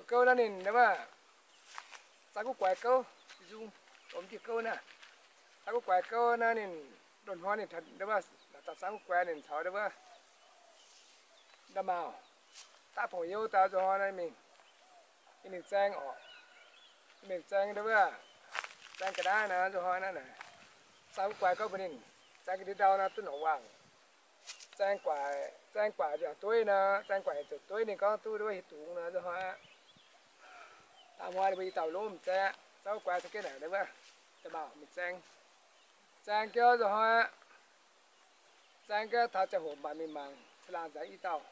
Gouv naaiv ninh wuov, Zangv Guv Guaix gouv, nzung, lomh jienv gouv naaiv. Zangv Guv Guaix gouv naaiv ninh, loz-hnoi ninh, wuov, Zangv Guv Guaix ninh caux wuov, nda'maauh, daav pongx youv daaih nzunc hnoi naaiv mingh, mingh zaeng oc. Mingh zaeng wuov, zaeng ga'naaiv naaiv nzunc hnoi naaiv naaic, Zangv Guv Guaix gouv mbuox ninh, zaeng ga'ndiev ndau naaiv duqv norqc waangc. Zaeng guaax, zaeng guaax ndiangx-dueiv nor, zaeng guaax zoux dueiv ninh gorngv duqv wuov hieh dungz nor nzunc hnoi aqv. Da'hnoi ninh mbuo i dauh lomh zaeng, Zangv Guv Guaix caux jienv naaic wuov, nda'maauh mingh zaeng. Zaeng jienv nzunc hnoi aqv. Zaeng jienv taux ziangh hoc mv baac mingh mangc caangh laangh nzaengc i dauh.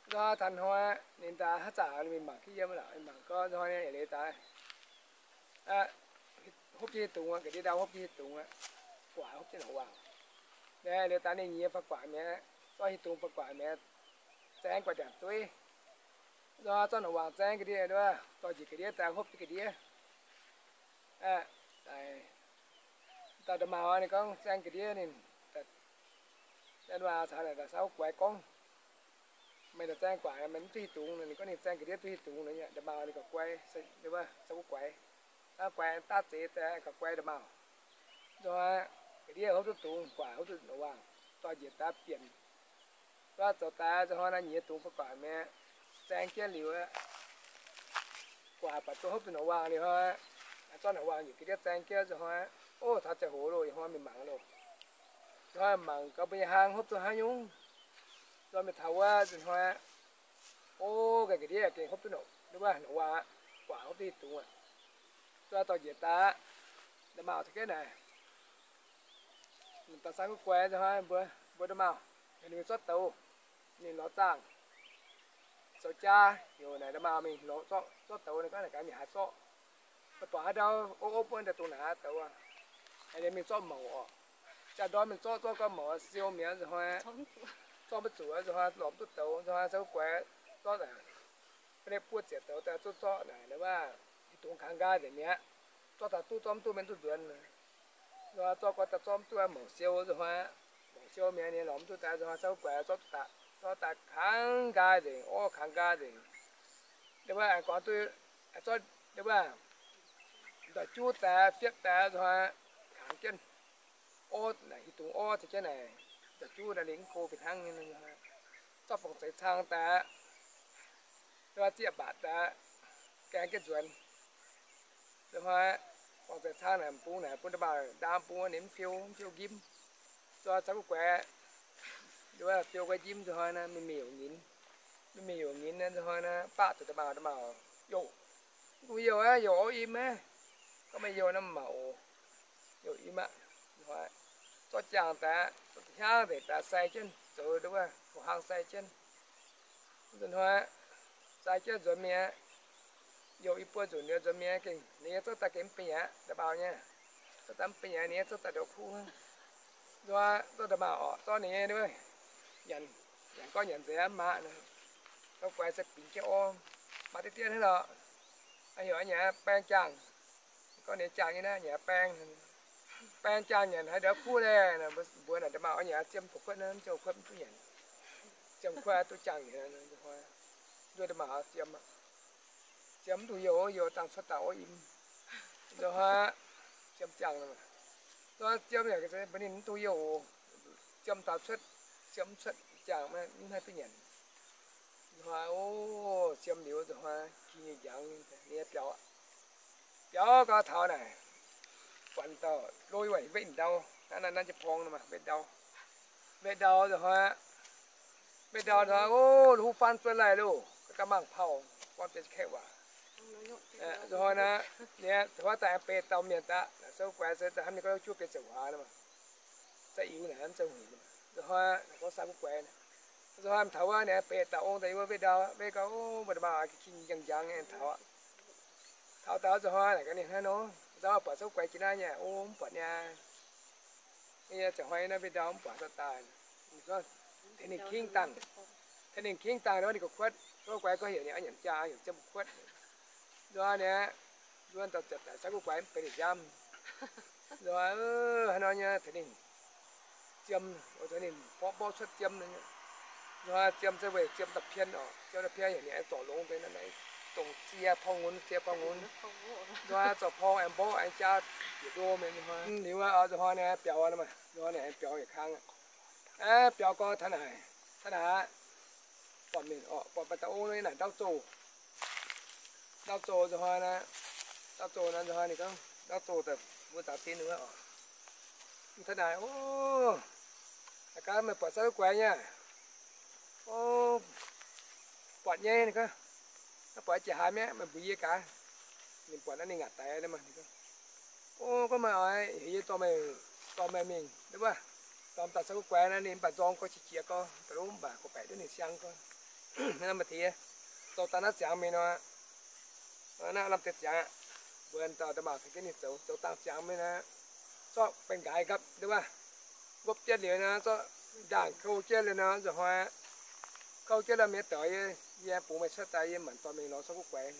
Nzunc hnoi taux hnoi ninh daaih haaix zanc mingh mangc jienv yiem lorqc, mingh mangc gorngv nzunc hnoi ninh eix leiz daaih hopv jienv hieh dungz aqv, ga'ndiev ndau hopv jienv hieh dungz aqv, guaax hopv jienv norqc waangc. Naaiv eix leiz daaih ninh nyiex fai guaax mi'aqv, zorqv hieh dungz fai guaax mi'aqv, zaeng guaax ndiangx-dueiv. Nzunc hnoi zorqv norqc waangc zaeng ga'ndiev, dorh njiec ga'ndiev daaih hopv jienv ga'ndiev. Dauh nda'maauh ninh gorngv zaeng ga'ndiev ninh, nda'maauh caux naaic Zangv Guv Guaix gorngv, meih naaic zaeng guaax meih mv duqv hieh dungz, ninh gorngv ninh zaeng ga'ndiev duqv hieh dungz nor. Nda'maauh ninh gauh guai, Zangv Guv Guaix, Zangv Guv Guaix daav zeix daaih gauh guai nda'maauh. Nzunc hnoi ga'ndiev hopv duqv dungz, guaax hopv duqv norqc waangc, dorh njiec daaih bienc. Guaax zoux daaih nzunc hnoi naaiv nyiex dungz fai guaax mi'aqv, zaeng jienv liuz aqv, guaax baac duqv hopv duqv norqc waangc liuz hnoi, zorqv norqc waangc njiec ga'ndiev zaeng jienv nzunc hnoi, o, taux ziangh hoc loh, ih hnoi mingh mangc loh. Nzunc hnoi mangc gaax mbuo nyei hlaang hopv duqv haaix nyungc. Nzunc mingh taux wuov nzunc hnoi, o, ga'ndiev gengh hopv duqv norqc, wuov norqc waangc aqv, guaax hopv duqv hieh dungz aqv. Nzunc dorh njiec daaih aqv, nda'maauh caux jienv naaic, Zangv Guv Guaix nzunc hnoi mbuox, mbuox nda'maauh, ninh mingh zorqv douz, ninh lorz zaangh, zoux jaa, heuc naaic nda'maauh mingh lorz zorqv, zorqv douz, ninh gorngv naaic gaax mingh haaix zorqv. Maiv buatc haaix ndau, o, o, buonv daaih dongh naaic douz aqv. Ninh mingh zorqv mouc oc. Jaa-ndorm mingh zorqv, zorqv gau mouc siou mi'aqv nzunc hnoi, zorqv maiv zuqc nzunc hnoi, lorz mv duqv douz nzunc hnoi, Zangv Guv Guaix zorqv naaic, ba'neiv buov ziepc douz daaih zorqv, zorqv naaic, wuov, hieh dungz kangx nqaai nzengc mi'aqv. Zorqv taux duqv, zorqv mv duqv, maiv duqv nzuonx. Nzunc hnoi zorqv gau daaih zorqv mv duqv, mouc siou nzunc hnoi, mouc siou mi'aqv, ninh lorz mv duqv daaih nzunc hnoi, Zangv Guv Guaix zorqv daaih, zorqv daaih kangx nqaai nzengc, orv, kangx nqaai nzengc. Wuov, gorngv duqv, zorqv, wuov, ndoih juv daaih, fietv daaih nzunc hnoi, kangx jienv orv naaic, hieh dungz orv caux jienv naaic, ndoih juv naaic, ninh mv go fih hnangv. Zorqv borngc zeix cang daaih, wuov, zieqv mbatc daaih, gaeng jienv nzuonx. Nzunc hnoi borngc zeix cang naaic, bung naaic bun nda'maauh ndaam bung, ninh mv fiou, mv fiou njimv. Nzunc hnoi Zangv Guv Guaix, wuov, fiou guai njimv nzunc hnoi naaiv, mingh mingh youc nyinz, mingh mingh youc nyinz nzunc hnoi naaiv, baqv zuqc nda'maauh, nda'maauh, youc, mv dungx youc aqv, youc orv im aqv. Gorngv meih youc nor mv maac oc. Youc im aqv. Nzunc hnoi zorqv jaangh daaih, zorqv hnyangv nzengc daaih sai jienv, zoux wuov, hungh hnangv sai jienv. Nzunc hnoi sai jienv nzuonx mi'aqv. Youc i buo nzunc liuz nzuonx mi'aqv, gengh ninh nyei zorqv daaih gengh mv benx aqv, nda'maauh nyei. Zorqv daaih mv benx aqv, ninh nyei zorqv daaih ndongc kuv. Nzunc hnoi zorqv nda'maauh oc, zorqv ninh nyei, nyanc, nyanc gorngv nyanc nzeix aqv, mv maac. Zangv Guv Guaix se bingx jienv orv, maac deix dien hnangv lorqc. Heuc nyanc baeng jaangh. Gorngv ninh jaangh nyei naaiv nyanc baeng. Baeng jaangh nyanc haaix ndau kuv laeh. Mbuox naaic nda'maauh, nyanc ziemx kuotv, ziemx kuotv mv duqv nyanc. Ziemx kuotv duqv jaangh nyanc. Nduov nda'maauh ziemx, ziemx mv duqv youc, youc dangh cuotv daaih orv im. Nzunc hnoi ziemx jaangh, nzunc hnoi ziemx yaac mbuox ninh mv duqv youc, ziemx daaih cuotv, ziemx cuotv jaangh mv haih duqv nyanc. Nzunc hnoi, o, ziemx liuz nzunc hnoi ging nyei njangx, ninh nyei biaux, biaux gau taux naaic, buatc dauh loi waaic wetv ndau, naaiv, naaiv, naaiv jiex porng nor maah, wetv ndau. Wetv ndau nzunc hnoi, wetv ndau nzunc hnoi, o, huv faanv zuov laih loh, ga'mangc pauh, gorngv biei kaeqv waac. Nzunc hnoi naaiv, ninh, nzunc hnoi daaih aengx beiv dauh mienh daaih, Zangv Guv Guaix se daaih hnamv ninh gorngv juov biei ziepc huaax nor maah. Za'eix naaic, mv za'eix huingx. Nzunc hnoi naaic gorngv Zangv Guv Guaix, nzunc hnoi mv taux wuov, ninh aengx beiv dauh ong daaih yie wuov wetv ndau, wetv gau, o, mbuo nda'maauh ging njang njang nyei taux aqv. Taux daaih nzunc hnoi naaic gaax ninh hnangv nor, nzunc hnoi buatc Zangv Guv Guaix jiex naaiv nyei, o, mv buatc nyei. Yie ziouc hnoi naaiv wetv ndau mv buatc haaix dauh daaih. Tengx ninh king dangh, tengx ninh king dangh nor ninh ga'kuotv, Zangv Guv Guaix gorngv heuc ninh oix nyanc jaa, heuc ziemx ga'kuotv. Nzunc hnoi ninh, nzunc hnoi daaih ziepc daaih Zangv Guv Guaix mv benx ninh nziaamv. Nzunc hnoi, haaix nor nyei tengx ninh ziemx, tengx ninh mborqv mborqv cuotv ziemx. Nzunc hnoi ziemx se weic ziemx da'pien oc, ziemx da'pien heuc ninh aengx zorc longx deix naaiv. Dongh zie porng nqunx, zie porng nqunx. Nzunc hnoi zorc porng aengx mborqv aengx jaa bieqc ndo mingh nzunc hnoi. Liuz aqv, nzunc hnoi ninh biaux aqv, nzunc hnoi ninh aengx biaux yietc kang aqv. Aav, biaux gorx taux naaic, taux naaic aqv, buatc mingh orqc, buatc maaih dauh ong naaic ndau zoh. Ndau zoh nzunc hnoi naaic, ndau zoh naaic nzunc hnoi ninh gorngv ndau zoh daaih mbuo zaux dinh wuov oc. Taux naaic, o, gaax meih buatc sai guaix nyei aqv? O, buatc nyei, ninh gorngv. Naaiv buatc jiex haaix mi'aqv, meih mbuox yie gaax. Ninh buatc naaiv ninh ngaatc daix mv baac ninh gorngv, o, gorngv meih oix heuc yie dorh meih, dorh meih mingh wuov, dorh daaih sai guaix naaiv ninh mv baac nzorng gorx qiex jiez gorx, da'lov mv baac gorx-baeqc duqv ninh siang gorx. Naaiv maaih deix zoux dangh naaiv ziangx mingh nor, naaiv lamh deix ziangx aqv. Mbuo dauh nda'maauh tengx jienv ninh zoux, zoux dangh ziangx mingh naaiv, zorqv benx nqaaix nqapv wuov, ngopv jienv liuz naaiv, zorqv ndaangc kouv jienv liuz nor, nzunc hnoi kouv jienv lorqc, mienh doic, yie, yie bungx meih cuotv daaih, yie maanc dorh mingh lorz sai guaix.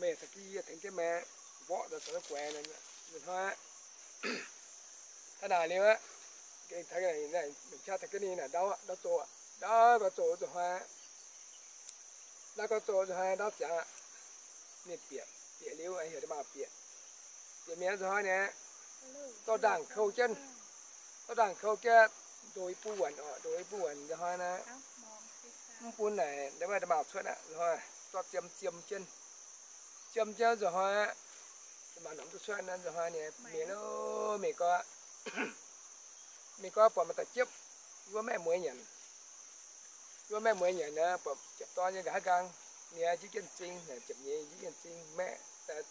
Meih taux gih yie tengx jienv meih mborqv daaih sai guaix. Nzunc hnoi aqv, taux naaic liuz aqv, gengh taux naaic, taux ga'naaiv naaic ndau, ndau zoh, ndau gorx zoh nzunc hnoi aqv. Ndau gorx zoh nzunc hnoi ndau ziangx aqv. Ninh bieqc, bieqc liuz heuc nda'maauh bieqc. Bieqc mingh nzunc hnoi naaic, zorqv ndaangc kouv jienv, zorqv ndaangc kouv jienv, ndoh i buv wuonc oc, ndoh i buv wuonc nzunc hnoi naaiv. Mv bun naaic nda'maauh cuotv aqv, nzunc hnoi zorqv ziem, ziem jienv, ziem jienv nzunc hnoi aqv. Nda'maauh norm duqv cuotv naaiv nzunc hnoi ninh mingh loh, mingh gorx, mingh gorx buatc maaih dauh jiepv, yie mbuo maeqv mueiz nyanc. Yie mbuo maeqv mueiz nyanc naaic, buatc ziepc dorn nyei nqa'haav nqaang, ninh njiec jienv zing, ziepc nyeiz njiec jienv zing, maeqv daaih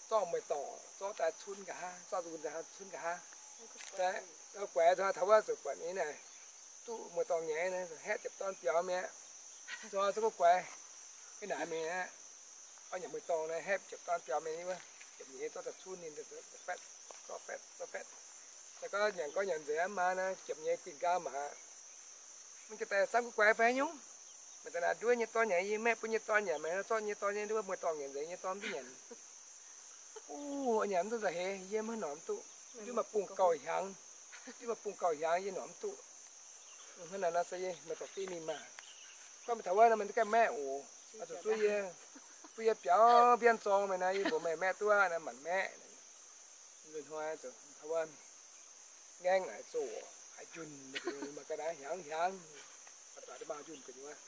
zorqv mueiz-dorngh zorqv daaih cun nqa'haav, zorqv nzunc nqa'haav cun nqa'haav. Guaix nzunc hnoi taux wuov zuqc buatc ninh naaic duqv mueiz-dorngh nyei, haeqv ziepc dorn biaux mi'aqv. Nzunc hnoi sai guaix, guaix naaic mingh aqv, nyanc mueiz-dorngh naaic haeqv ziepc dorn biaux mingh wuov, ziepc nyeiz zorqv daaih cun ninh, zorqv fatv, zorqv fatv. Se gorngv nyanc gorngv nyanc nzengc aqv, maa naaiv ziepc nyeiz guinh nqaang maah. Mv jiex daaih sai guaix fai haaix nyungc? Meih daaih naaic nduov nyei dorn nyanc, yie maeqv bun nyei dorn nyanc, meih zorqv nyei dorn nyei nduov mueiz-dorngh nyanc nzengc, nyei dorn mv duqv nyanc. Uv, nyanc mv duqv nza'heix, yie maiv norqc mv duqv. Nduov maaih bungh gauh hiaangx, nduov maaih bungh gauh hiaangx, yie norqc mv duqv. Hnangv naaic nor se yie maaih dorh div mingh maah. Gorngv meih taux wuov nor meih duqv gaengh maeqv oc. Zuqc zuov yie, bun yie biaux mbienv zorng meih naaiv, yie mbuox meih maeqv duqv naaiv maanc maeqv. Nzunc hnoi zuqc taux wuov ngaengv haaix zoqc haaix njunh, maaih ga'naaiv hiaangx hiaangx, maaih doic nda'maauh njunh gu'nyuoz.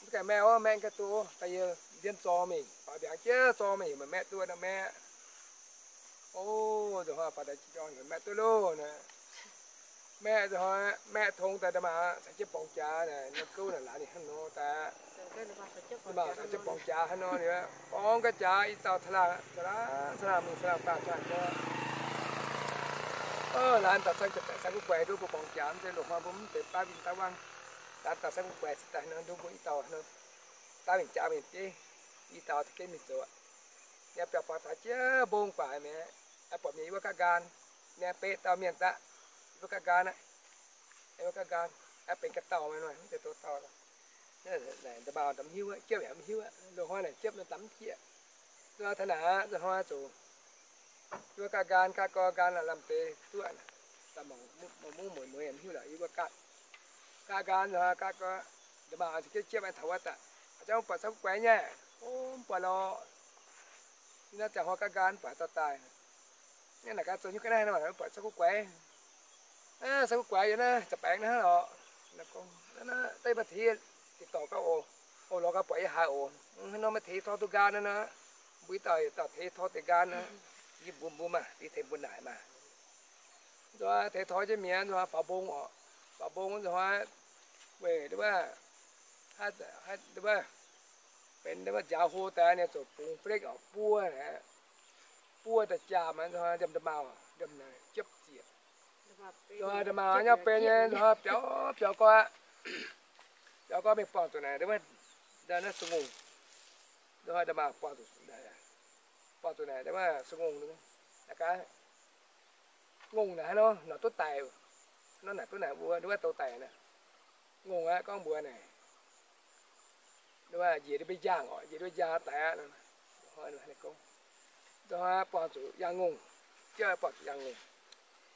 Mv gaengh maeqv oc, maeqv ga'duqv daaih yie mbienv zorng mingh, faaux ndiangx jiex zorng mingh heuc meih maeqv duqv nor maeqv. O, nzunc hnoi faaux ndiangx jiex zorng heuc maeqv duqv loh naaic. Maeqv nzunc hnoi maeqv tong daaih nda'maauh caux jienv borngz jaax naaic, norm gouv naaic laanh ninh hnangv nor daaih. Nda'maauh caux jienv borngz jaax hnangv nor, ninh borngz ga'jaax i dauh caangh laangh, caangh laangh, caangh laangh mingh caangh laangh daaih, caangh laangh daaih. O, laanh dauh cang jiepc baeqc sai guv guaix nduov mbuo borngz jaax, mv zeiz loz-hnoi mbuo mv deix baav win daav wangv. Laanh dauh sai guv guaix cingx daaih nor nduov mbuo i dauh nor, daav mingh jaax mingh bieiv, i dauh taux jienv mingh zoux aqv. Yaac biaux faaux taux jiex mbong guaax mi'aqv, buatc mienh yiem wuov ga'nqaan, ninh beqc dauh mienh daaih, yiem wuov ga'nqaan aqv, yiem wuov ga'nqaan, aeqv, benx ga'dauh mienh, mv zeiz douz dauh. Nda'maauh mv hiuv, jiepv yaac mv hiuv, loz-hnoi naaic jiepv nor daaih mv jieqv. Nzunc hnoi taux naaic, nzunc hnoi zuqc yiem wuov ga'nqaan, ga'nqaan gorx nqaan lamh deix duqv, mungv mueiz mueiz mv hiuv lorqc, yiem wuov ga'nqaan, ga'nqaan nzunc hnoi ga'nqaan gorx, nda'maauh caux jienv jiepv taux wuov daaih, haaix zanc mv buatc sai guv guaix nyei, o, mv buatc lorqc. Yiem naaiv ziangh hoc ga'nqaan mv buatc haaix dauh daaih. Naaiv naaic gaax zoux nyungc ga'naaiv nor, mv buatc sai guv guaix. Sai guv guaix yiem naaiv za'baengx naaiv lorqc. Deix maaih teix, deix dorngx gauh oc. O, lorz gauh buatc yie haiz oc. Hnangv nor maaih teix tor duqv nqaan naaiv nor, mbuo i dauh yietc dauh teix tor deix nqaan naaiv. Yie mbuox mbuo maah, yie tengx mbuo naaic maah. Nzunc hnoi teix tor jienv mi'aqv, nzunc hnoi faaux mbong oc. Faaux mbong nzunc hnoi weic wuov, wuov, benx wuov nziaaux hlo daaih ninh zuqc bungx fa'lekv oc, buov aqv. Buov daaih jaam aqv, nzunc hnoi nda'maauh, nda'maauh jiepv ziec. Nzunc hnoi nda'maauh nyauv benx nyei, nzunc hnoi biaux, biaux gorx aqv. Biaux gorx mingh buangh zuqc naaic, wuov, naaiv su-ngongh. Nzunc hnoi nda'maauh buangh zuqc naaic, buangh zuqc naaic, wuov, su-ngongh, naaic gaax. Ngongh naaic hnangv nor, naaic duqv daic, hnangv nor naaic duqv naaic mbuo, wuov, douz daic naaic. Ngongh aqv, gorngv mbuox naaic. Njiec ndau mbuo njang oc, njiec ndau mbuo njang daic aqv. Nzunc hnoi buangh zuqc yangh ngongh, jiepv buangh zuqc yangh ngongh.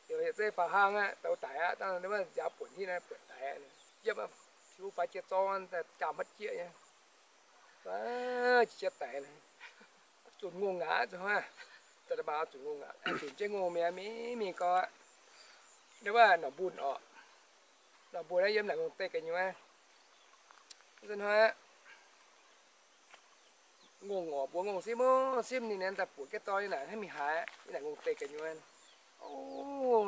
Yietc zeiv faaux hlang aqv, douz daic aqv, dangh wuov nziaaux buonc hitv naaiv buonc daic aqv. Jiepv aqv, tiux faaux jiex zorng daaih jaam hmatv jieqv nyei. Jiex jiex daic, zunc ngongh ngaqc zoux hnoi. Da'maauh zunc ngongh ngaqc, zunc jienv ngongh mi'aqv, mingh mingh gau aqv. Ndau wuov norqc mbun orqc, norqc mbun aeqv, yiem naaic ngongh deic gu'nyuoz. Nzunc hnoi aqv, ngongh orqc, mbuox ngongh simv, simv ninh naaic daaih buoqc jienv dorn nyei naaic hnangv mingh haaix, yiem naaic ngongh deic gu'nyuoz. O,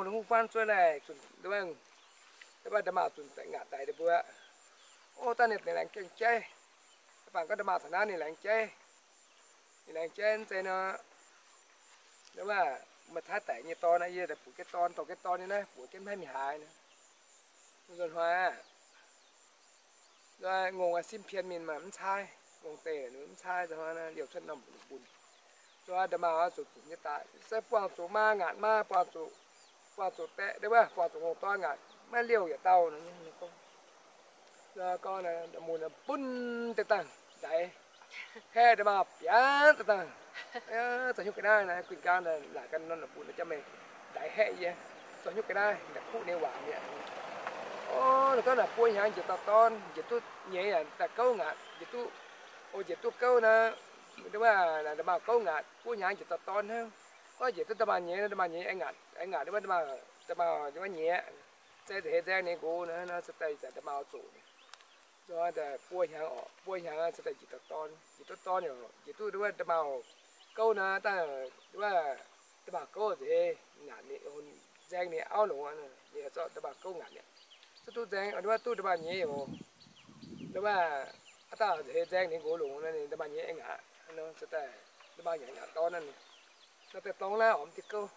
ninh mbuo faanv zuov laih, zunc ndau wuov, ndau wuov da'maauh zunc daic ngaqc daic ninh mbuo. O, dangh ninh laengz gaengh jaiv. Baac gorngv da'maauh taux naaiv ninh laengz jaiv. Ninh laengz jaiv mv zeiz nor, ndau wuov maaih caaiv daic nyei dorn aqv, yie daaih buoqc jienv dorn, dorh jienv dorn nyei naaiv, buoqc jienv maiv mingh haaix nor. Nzunc hnoi aqv, ngongh simv pien mingh maah, mv caaiv, ngongh deic mv caaiv, nzunc hnoi liouh cuotv norm mbun. Nzunc hnoi da'maauh zuqc zunc nyei daaih, se buangh zuqc maa ngaatc maa, buangh zuqc, buangh zuqc daeqv, ndau wuov buangh zuqc ngongh dorn ngaatc, maiv liouh yietc dauh nor. Gorngv, gorngv mun bun deix dangh ndaix, haeqv da'maauh bianv deix dangh, zorqv hnyouv ga'naaiv naaiv guinh gaanv naaic ganh norm bun jaa meih ndaix haeqv yie, zorqv hnyouv ga'naaiv ndaix kuqv ninh waac mi'aqv. O, ninh gorngv naaic buo hnyangx njiec dauh dorn, njiec duqv nyeiz yaac daaih gouv ngaatc, njiec duqv, o, njiec duqv gouv naaiv, ndau wuov da'maauh gouv ngaatc, buo hnyangx njiec dauh dorn hnangv. Gorngv njiec duqv da'maauh nyeiz, da'maauh nyeiz aengx ngaatc, aengx ngaatc ndau wuov da'maauh, da'maauh nyei, zeiz nza'heix nzaeng ninh nqox nor, nor se daaih nzanc da'maauh zuqc. Nzunc hnoi daaih buo hnyangx orqc, buo hnyangx se daaih njiec dauh dorn, njiec duqv dorn, njiec duqv ndau wuov da'maauh gouv naaiv dangh, ndau wuov da'maauh gouv nza'heix ngaatc ninh, nzaeng ninh auv longx, ninh zorqv da'maauh gouv ngaatc mi'aqv. Zorqv duqv nzaeng, ndau wuov duqv da'maauh nyeiz oc. Ndau wuov aav dangh nza'heix nzaeng ninh nqox longx nor, ninh da'maauh nyeiz aengx ngaatc, nor se daaih da'maauh nyeiz ngaatc dorn naaiv, nor daaih dorngx naaiv orqc, mv diuh gouv,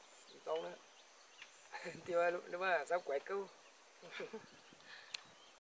dorngx naaiv, diuh ndau wuov samv guaix gouv.